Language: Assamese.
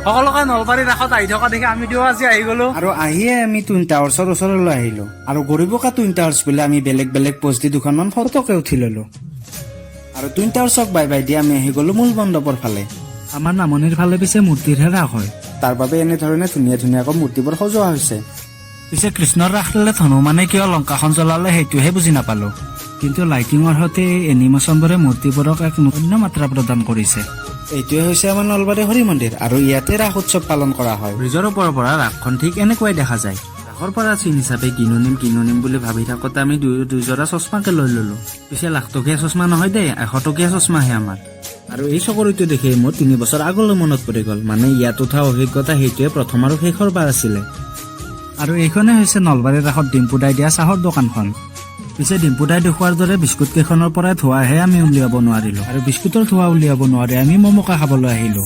সকলোকে নলবাৰীৰ ৰাসত আহি থকা দেখি আমি দিও আজি আহি গলো। আৰু আহিয়ে আমি টুইন টাৱাৰ্ছৰ ওচৰলৈ আহিলো আৰু গৰিবকা টুইন টাৱাৰ্ছ বুলি আমি বেলেগ বেলেগ পোজ দি দুখনমান ফটোকে উঠি ললো। আৰু টুইন টাৱাৰ্ছক বাই বাই দি আমি আহি গলো মূল মণ্ডপৰ ফালে। আমাৰ নামনিৰ ফালে পিছে মূৰ্তিৰহে ৰাস হয়। তাৰ বাবে এনেধৰণে ধুনীয়া ধুনীয়াকৈ মূৰ্তিবোৰ সজোৱা হৈছে। পিছে কৃষ্ণৰ ৰাস ল'লে হনুমানে কিয় লংকাখন জ্বলালে, সেইটোহে বুজি নাপালো। কিন্তু লাইটিঙৰ সৈতে এই এনিমেশ্যনবোৰে মূৰ্তিবোৰক এক অন্য মাত্ৰা প্ৰদান কৰিছে। এইটোৱে হৈছে আমাৰ নলবাৰী হৰি মন্দিৰ আৰু ইয়াতে ৰাস উৎসৱ পালন কৰা হয়। ব্ৰিজৰ ওপৰৰ পৰা ৰাসখন ঠিক এনেকুৱাই দেখা যায়। ৰাসৰ পৰা চিন হিচাপে কিনো নিম, কিনো নিম বুলি ভাবি থাকোঁতে আমি দুয়ো দুযোৰা চশমাকে লৈ ললো। পিছে লাখটকীয়া চশমা নহয় দেই, 100 টকীয়া চশমাহে আমাৰ। আৰু এই চকৰিটো দেখি মোৰ 3 বছৰ আগলৈ মনত পৰি গ'ল। মানে ইয়াত উঠা অভিজ্ঞতা সেইটোৱে প্ৰথম আৰু শেষৰবাৰ আছিলে। আৰু এইখনে হৈছে নলবাৰীৰ ৰাসত ডিম্পুদাই দিয়া চাহৰ দোকানখন। পিছে ডিম্পুদাই দেখুওৱাৰ দৰে বিস্কুট কেইখনৰ পৰাই ধোঁৱাহে আমি উলিয়াব নোৱাৰিলো। আৰু বিস্কুটৰ ধোঁৱা উলিয়াব নোৱাৰি আমি মমকা খাবলৈ আহিলো।